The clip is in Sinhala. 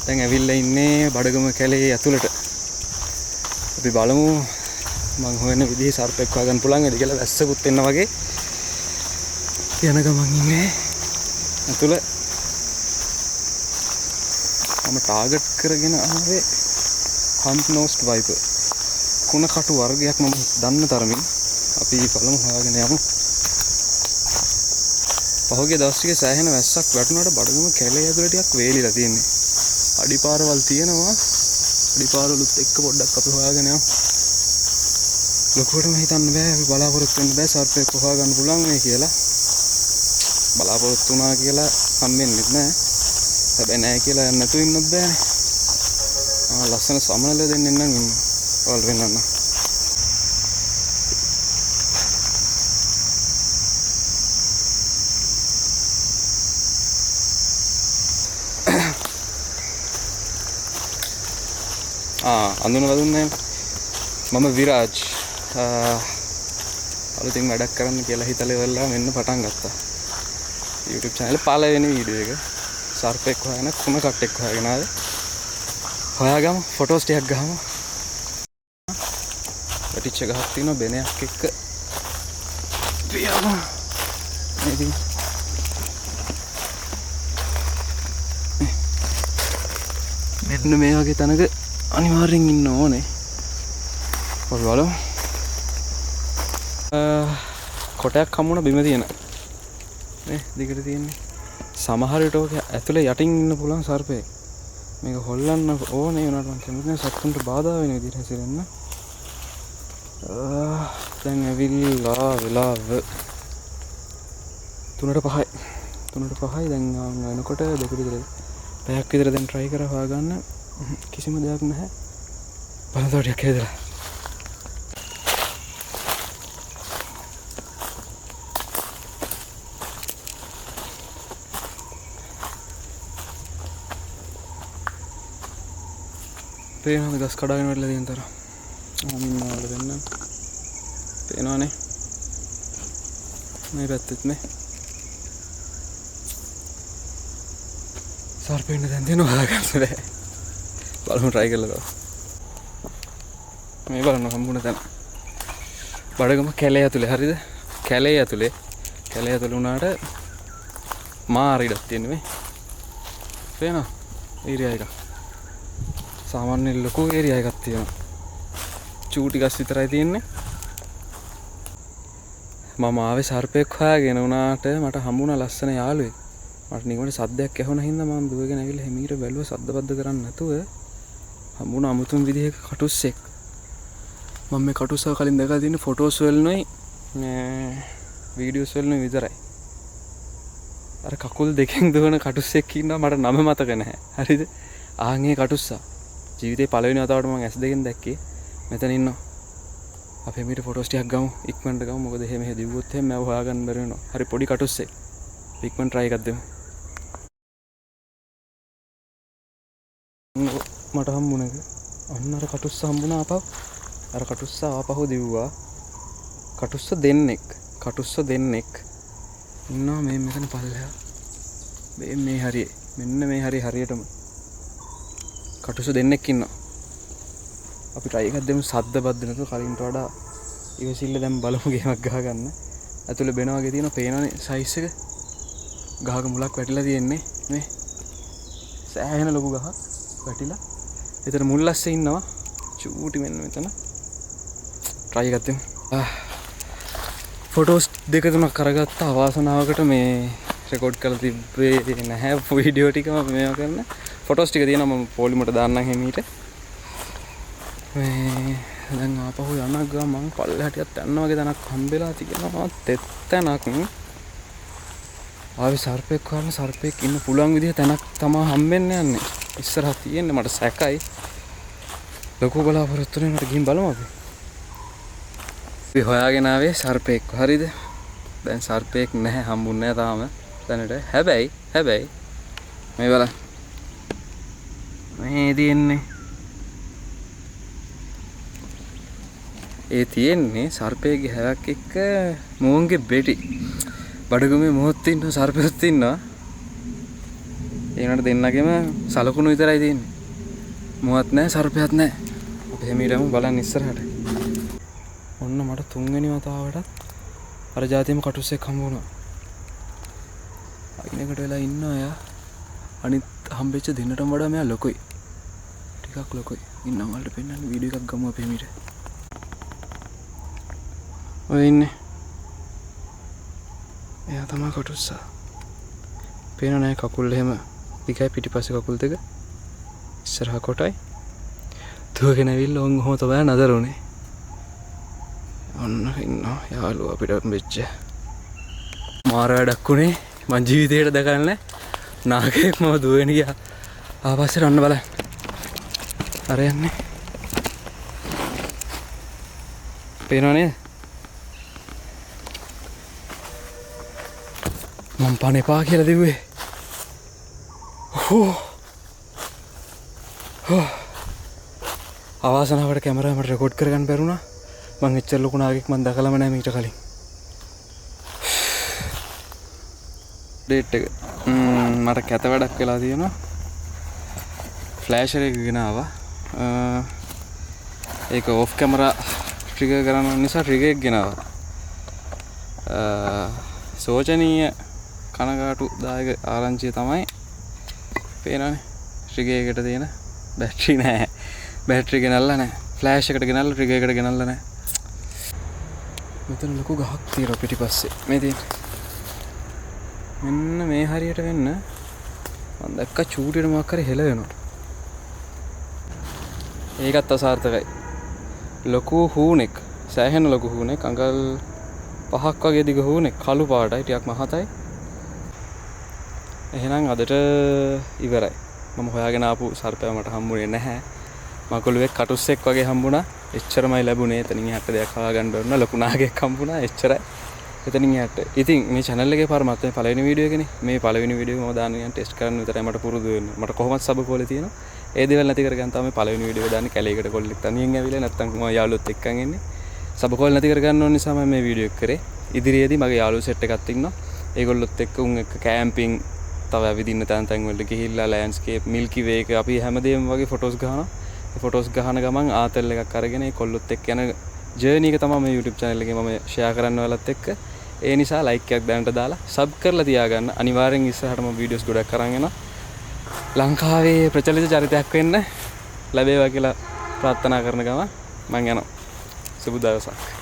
දැන් ඇවිල්ලා ඉන්නේ බඩගම කැලේ ඇතුළට. අපි බලමු මං හොයන විදිහේ සර්පෙක් හොයාගන්න පුළුවන් වෙයිද කියලා. වැස්සකුත් එන්න වගේ යන ගමන් ඉන්නේ ඇතුළ. මම ටාගට් කරගෙන ආවේ හම්ප් නෝස්ඩ් වයිපර් කුණ කටු වර්ගයක් මම දන්න තරමින්. අපි බලමු හොයාගෙන යමු. පහුගිය දවස් ටිකේ සෑහෙන වැස්සක් වැටුණාට බඩගම කැලේ ඇතුළේ ටිකක් වේලිලා තියෙන්නේ. අඩිපාරවල් තියෙනවා. අඩිපාරවලුත් එක්ක පොඩ්ඩක් අපි හොයාගෙන යමු. ලොකුවටම හිතන්න බෑ, අපි බලාපොරොත්තු වෙන්න බෑ සර්පෙක් හොයාගන්න පුළුවන් වෙයි කියලා. බලාපොරොත්තු වුණා කියලා හම්බෙන්නෙත් නෑ. හැබැයි නෑ කියලා යන්න නැතුව ඉන්නත් බෑනේ. ලස්සන සමනල දෙන්නෙක් නම් ඉන්නවා. ඔයාලට වෙන්නන්න. අඳුනලා දුන්නේ මම විරාජ්. අලුතින් වැඩක් කරන්න කියලා හිතලා ඉවරලා මෙන්න පටන් ගත්තා. YouTube channel පළවෙනි වීඩියෝ එක. සර්පෙක් හොයන කුණ කට්ටෙක් හොයාගෙන ආවේ. හොයාගමු, ෆොටෝස් ටිකක් ගහමු. වැටිච්ච ගහක් තියෙනවා බෙනයක් එක්ක. පියමු. මේ මෙන්න මේ වගේ තැනක අනිවාර්යෙන් ඉන්න ඕනේ. අපි බලමු. කොටයක් හම්බුණා බිම තියෙන. මේ දිගට තියෙන්නේ. සමහර විට ඔක ඇතුලේ යටින් ඉන්න පුළුවන් සර්පයෙක්. මේක හොල්ලන්න ඕනේ වුණාට මං කැමති නෑ සත්තුන්ට බාධා වෙන විදිහට හැසිරෙන්න. දැන් ඇවිල්ලා වෙලාව තුනට පහයි. තුනට පහයි. දැන් වෙනකොට දෙක විතර පැයක් විතර දැන් try කරා හොයාගන්න. කිසිම දෙයක් නැහැ. බලන්න තව ටිකක් ඇවිදලා. පේනවද ගස් කඩාගෙන වැටලා තියෙන තරම්? මම ඉන්නවා වල දෙන්න. පේනවනේ. මේ පැත්තෙත් නේ. සර්පෙන්න දැන් තියෙනවා හොයාගන්න බෑ. බලමු try කරලා තව. මේ බලන්න හම්බුණ තැන. බඩගම කැලේ ඇතුලේ හරිද? කැලේ ඇතුලේ. කැලේ ඇතුලේ වුණාට මාර ඉඩක් තියෙන්නේ මේ. පේනවද? ඒරියා එක. සාමාන්‍ය ලොකු ඒරියා එකක් තියෙනවා. චූටි ගස් විතරයි තියෙන්නේ. මම ආවේ සර්පෙක් හොයාගෙන වුණාට මට හම්බුණා ලස්සන යාළුවෙක්. මට නිකමට සද්දයක් ඇහුණ හින්දා මම දුවගෙන ඇවිල්ලා හිමීට බැලුවා සද්ද බද්ද කරන්නේ නැතුව. හම්බුණා අමුතුම විදිහක කටුස්සෙක්. මම මේ කටුස්සව කලින් දැකලා තියෙන්නේ ෆොටෝස් වලිනුයි මේ වීඩියෝස් වලිනුයි විතරයි. අර කකුල් දෙකෙන් දුවන කටුස්සෙක් ඉන්නවා මට නම මතක නැහැ. හරිද? ආන් ඒ කටුස්සා ජීවිතේ පළවෙනි වතාවට මං ඇස් දෙකෙන් දැක්කේ. මෙතන ඉන්නවා. අපි මීට ෆොටෝස් ටිකක් ගමු. ඉක්මනට ගමු. මොකද එහෙම එහෙ දිව්වොත් එහෙම මම හොයාගන්න බැරි වෙනවා. හරි පොඩි කටුස්සෙක්. ඉක්මනට try එකක් දෙමු. මට හම්බුණ එක. අන්න අර කටුස්ස හම්බුණා ආපහු. අර කටුස්ස ආපහු දිව්වා. කටුස්ස දෙන්නෙක්. කටුස්ස දෙන්නෙක් ඉන්නවා මේ මෙතන පල්ලෙහා. මේ හරියේ. මෙන්න මේ හරිය හරියටම. කටුස්ස දෙන්නෙක් ඉන්නවා. අපි try එකක් දෙමු සද්ද බද්ද නැතුව කලින්ට වඩා ඉවසිල්ල දැන් බලමු ගේමක් ගහගන්න. ඇතුලේ බෙන වගේ තියෙනවා. පේනවනේ සයිස් එක. ගහක මුලක් වැටිලා තියෙන්නේ මේ. සෑහෙන ලොකු ගහක් වැටිලා. එතන මුල් අස්සේ ඉන්නවා. චූටි මෙන්න මෙතන. try එකක් දෙමු. ෆොටෝස් දෙක තුනක් අරගත්තා. අවාසනාවකට මේ රෙකෝඩ් කරලා තිබ්බේ නැහැ වීඩියෝ ටික මම මේවා කරන. ෆොටෝස් ටික තියෙනවා මම පොලිමට දාන්නම් හිමීට. මේ දැන් ආපහු යන ගමන් පල්ලෙහාට ටිකක් යන්න වගේ තැනක් හම්බෙලා තියෙනවා. තෙත් තැනක්. ආවේ සර්පෙක් හොයන්න සර්පෙක් ඉන්න පුළුවන් විදිහ තැනක් තමා හම්බෙන්න යන්නේ. ඉස්සරහ තියෙන්නේ මට සැකයි. ලොකු බලාපොරොත්තු වෙන මට ගිහින් බලමු අපි. අපි හොයාගෙන ආවේ සර්පෙක්. හරිද? දැන් සර්පෙක් නැහැ, හම්බුන්නේ නැහැ තාම දැනට. හැබැයි හැබැයි මේ බලන්න. මේ තියෙන්නේ ඒ තියෙන්නේ සර්පයෙක්ගේ හැවක් එක්ක මුවන්ගේ බෙටි. බඩගුමේ මුවොත් ඉන්නවා, සර්පයොත් ඉන්නවා. ඒ වුණාට දෙන්නගෙම සලකුණු විතරයි තියෙන්නේ. මුවත් නැහැ, සර්පයත් නැහැ. අපි හැමීටම බලන්න ඉස්සරහට. ඔන්න මට තුන්වෙනි වතාවටත් අර ජාතියම කටුස්සෙක් හම්බ වුණා. අයිනකට වෙලා ඉන්නවා එයා. අනිත් හම්බෙච්ච දෙන්නටම වඩා මෙයා ලොකුයි. ටිකක් ලොකුයි. ඉන්නම් වලට පෙන්නන්න වීඩියෝ එකක් ගමු අපි හැමීට. ඔය ඉන්නේ. එයා තමයි කටුස්සා. පේන නෑ කකුල් එහෙම දිගයි, පිටිපස්සේ කකුල් දෙක ඉස්සරහා කොටයි. දුවගෙන ඇවිල්ලා ඔන් ඔහොම තමයි නතර වුනේ. ඔන්න ඉන්නවා යාළුවා අපිට වෙච්ච මාර වැඩක් වුණේ. මං ජීවිතේට දැකලා නෑ නාගයෙක් මම දුවගෙන ගියා. ආපස්සට ඔන්න බලන්න. අර යන්නේ. පේනව නේද? මං පණ එපා කියලා දිව්වේ. හෝ හෝ අවාසනාවට කැමරාව මට රෙකෝඩ් කරගන්න බැරුණා. මං එච්චර ලොකු නාගයෙක් මං දැකලම නෑ මීට කලින්. ඩේට් එක මට කැත වැඩක් වෙලා තියෙනවා. ෆ්ලෑෂර් එක ගෙන ආවා. ඒක ඔෆ් කැමරා ට්‍රිගර් කරන්න ඕන නිසා ට්‍රිගර් එක ගෙන ආවා. සෝචනීය කනගාටු දායක ආරංචිය තමයි පේනවනේ ට්‍රිගර් එකට තියෙන බැටරි නෑ. බැටරි ගෙනල්ලා නෑ. ෆ්ලෑෂ් එකට ගෙනල්ලා ට්‍රිගර් එකට ගෙනල්ලා නෑ. මෙතන ලොකු ගහක් තියෙනවා පිටිපස්සේ. මේ තියෙන. මෙන්න මේ හරියට වෙන්න මං දැක්ක චූටියට මොකක් හරි හෙල වෙනවා. ඒකත් අසාර්ථකයි. ලොකු හූනෙක්, සෑහෙන ලොකු හූනෙක්, අඟල් 5ක් වගේ දිග හූනෙක්, කළු පාටයි, ටිකක් මහතයි. එහෙනම් අදට ඉවරයි. මම හොයාගෙන ආපු සර්පයා මට හම්බුනේ නැහැ. මකුළුවෙක් කටුස්සෙක් වගේ හම්බුණා. එච්චරමයි ලැබුණේ. එතනින් එහාට දෙයක් හොයාගන්න බැරුණා. ලොකු නාගයෙක් හම්බුණා. එච්චරයි. එතනින් එහාට. ඉතින් මේ channel එකේ පාර මත මේ පළවෙනි වීඩියෝ එකනේ. මේ පළවෙනි වීඩියෝ එක මම දාන්නේ නිකන් ටෙස්ට් කරන්න විතරයි මට පුරුදු වෙන්න. මට කොහොමත් සබ කෝලේ තියෙනවා. ඒ දේවල් නැති කරගන්න තමයි පළවෙනි වීඩියෝ එක දාන්නේ. කැලේකට කොල්ලෙක් තනියෙන් ඇවිල්ලා නැත්තම් මම යාළුවොත් එක්කන් එන්නේ. සබ කෝල් නැති කරගන්න ඕන නිසා මම මේ වීඩියෝ එක කරේ. ඉදිරියේදී මගේ යාළුවෝ සෙට් එකක් ඉන්නවා. ඒගොල්ලොත් එක්ක උන් එක්ක කැම්පින් තව ඇවිදින්න තැන් තැන් වලට ගිහිල්ලා ලෑන්ඩ්ස්කේප් මිල්කි වේ එක අපි හැමදේම වගේ ෆොටෝස් ගහනවා. ඒ ෆොටෝස් ගහන ගමන් ආතල් එකක් අරගෙන ඒ කොල්ලොත් එක්ක යන ජර්නි එක තමයි මේ YouTube channel එකේ මම ෂෙයා කරන්න ඔයාලත් එක්ක. ඒ නිසා ලයික් එකක් දැනට දාලා සබ් කරලා තියාගන්න. අනිවාර්යෙන් ඉස්සරහට මම වීඩියෝස් ගොඩක් අරන් එනවා. ලංකාවේ ප්‍රචලිත චරිතයක් වෙන්න ලැබේවා කියලා ප්‍රාර්ථනා කරන ගමන් මං යනවා. සුබ දවසක්.